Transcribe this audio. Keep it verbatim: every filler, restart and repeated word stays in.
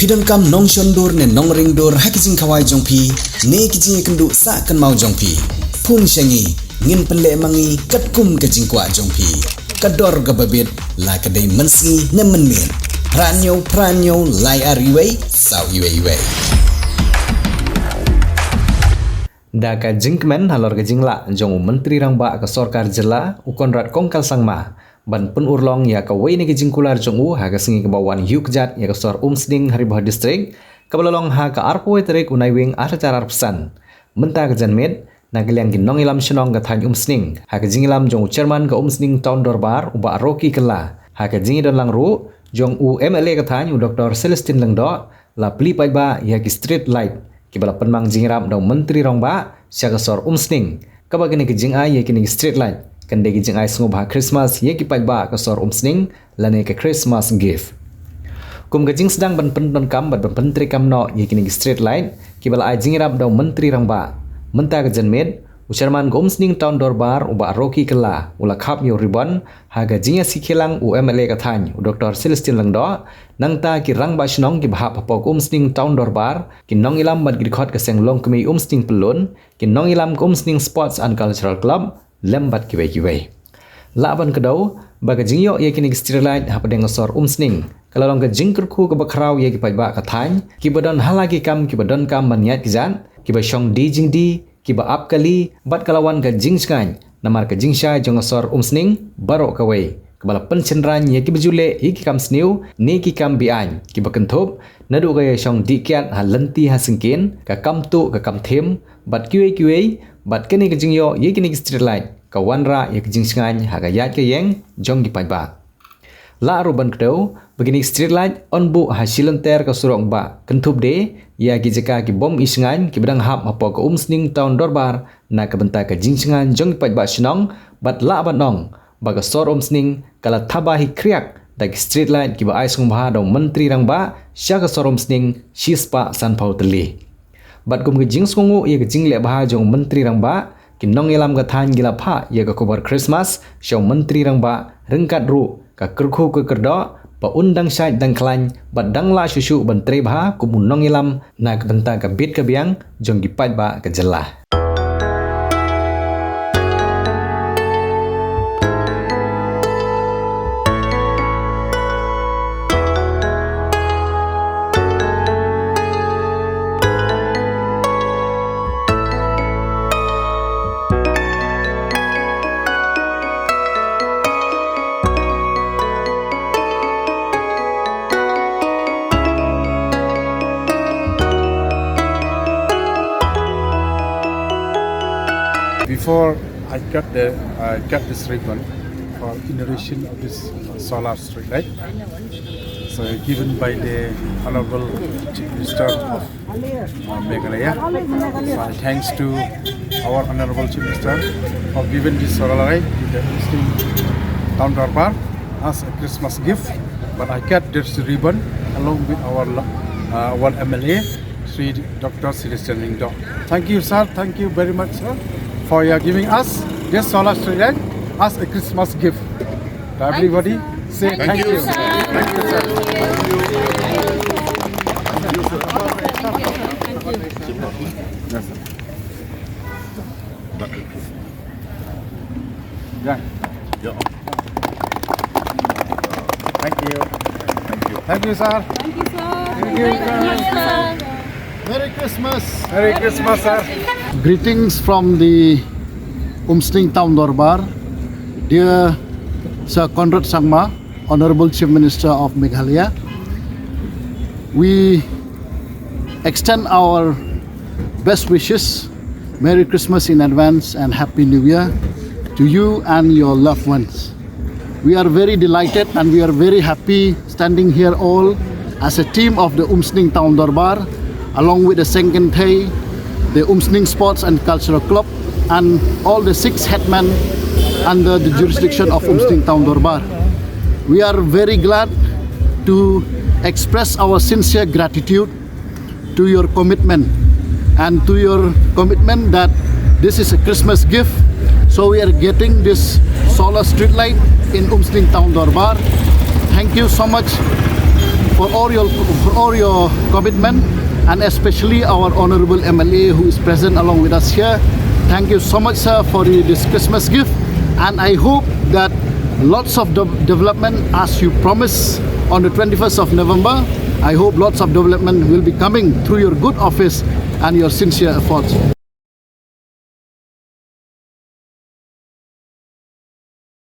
Phi donkam nongshon dur ne nongring dur ha ki jingkhawai jong phi ne ki jingïakynduh sah kynmaw jong phi? Phone sha ngi, ngin pynleh ma ngi katkum ka jingkwah jong phi. Ka dor kaba bit, la ka dei mynsngi ne mynmiet. Phra hynñiew phra hynñiew lai ar wei saw wei wei. Da ka jingkmen halor ka jinglah jong u Myntri Rangbah ka Sorkar Jylla, u Conrad Kongkal Sangma, ban pynurlong ïa kawei na ki jingkular jong u ha ka sngi kaba wan ïuh kjat ïa ka sor Umsning ha Ri Bhoi District, kaba la long ha ka arphew wei tarik u Naiwieng arhajar arphew san. Mynta ka janmiet, na ka liang ki nongïalam shnong ka thaiñ Umsning, ha ka jingïalam jong u Chairman ka Umsning Town Dorbar, u Bah Rocky Kylla, ha ka jingïadonlang ruh jong u M L A ka thaiñ, u Doktor Celestine Lyngdoh, la plie paidbah ïa ki street light kiba la pynmang jingïarap da u Myntri Rangbah sha ka sor Umsning. Kaba kine ki jingai ïa kine ki street light kan dei ki jingai sngewbha Christmas ïa ki paidbah ka sor Umsning, lane ka Christmas gift. Kum ka jingsdang ban pyndonkam bad ban pyntreikam noh ïa kine ki street light kiba la ai jingïarap da u Myntri Rangbah, mynta ka janmiet, u Chairman ka Umsning Town Dorbar, u Bah Rocky Kylla, u la khap ïa u ribbon ha ka jingïasikhialang u M L A ka thaiñ, u Doktor Celestine Lyngdoh, nangta ki rangbah shnong kiba hap hapoh ka Umsning Town Dorbar, ki nongïalam bad ki dkhot ka seng longkmie Umsning Pyllun, ki nongïalam ka Umsning Sports and Cultural Club, lem bad kiwei kiwei. Lah ban kdew ba ka jingïoh ïa kine ki street light hapdeng ka sor Umsning ka la long ka jingkyrkhu kaba khraw ïa ki paidbah ka thaiñ, kiba don ha la ki kam kiba donkam ban ïaid kjat, kiba shong die jingdie, kiba ap kali, bad ka la wan ka jingshngaiñ namar ka jingshai jong ka sor Umsning baroh kawei, kaba la pynshynrang ïa kiba ju leh ïa ki kam sniew ne ki kam be-aiñ kiba kynthup, naduh ka ïashong dih kiad ha lynti ha syngkien, ka kam tuh ka kam thiem, bad kiwei kiwei. Bad kane ka jingïoh ïa kine ki street light ka wanrah ïa ka jingshngaiñ ha ka ïaid ka ïeng jong ki paidbah. Lah ruh ban kdew ba kine ki street light yn buh ha shi lynter ka surok ba kynthup de ïa ki jaka ki bym ishngaiñ kiba dang hap hapoh ka Umsning Town Dorbar na ka bynta ka jingshngaiñ jong ki paidbah shnong, bad lah ban ong ba ka sor Umsning ka la thaba hi khriak da ki street light kiba ai sngewbha da u Myntri Rangbah sha ka sor Umsning shispah sanphew tylli. Bad kum ka jingsngewnguh ïa ka jingleh bha jong u Myntri Rangbah, ki nongïalam ka thaiñ ki la phah ïa ka khubor Christmas sha u Myntri Rangbah, ryngkat ruh ka kyrkhu ka kyrdoh ba un dang shait dang khlaiñ bad dang lah shuh shuh ban trei bha kum u nongïalam na ka bynta ka bit ka biang jong ki paidbah ka jylla. Before I cut the, uh, cut this ribbon for inauguration of this solar street light, so given by the Honorable Chief Minister of, uh, Meghalaya. So thanks to our Honorable Chief Minister for giving this solar light to the Umsning Town Dorbar as a Christmas gift. But I cut this ribbon along with our lo-, uh, our M L A, Shri Doctor Celestine Lyngdoh. Thank you, sir. Thank you very much, sir, for your giving us this solar street light as a Christmas gift. To everybody, say thank you. Thank you, sir. Thank you, sir. Yes, sir. Yeah. Yeah. Thank you. Thank you. Thank you, sir. Thank you, sir. Thank you, sir. Merry Christmas. Merry Christmas, sir. Greetings from the Umsning Town Dorbar. Dear Sir Conrad Sangma, Honorable Chief Minister of Meghalaya, we extend our best wishes, Merry Christmas in advance and Happy New Year to you and your loved ones. We are very delighted and we are very happy standing here all as a team of the Umsning Town Dorbar, along with the Seng Kynthei, the Umsning Sports and Cultural Club, and all the six headmen under the jurisdiction of Umsning Town Dorbar. We are very glad to express our sincere gratitude to your commitment and to your commitment that this is a Christmas gift. So we are getting this solar street light in Umsning Town Dorbar. Thank you so much. for all your for all your commitment, and especially our honorable M L A who is present along with us here. Thank you so much, sir, for the, this Christmas gift, and I hope that lots of de- development as you promise on the twenty-first of November. I hope lots of development will be coming through your good office and your sincere efforts.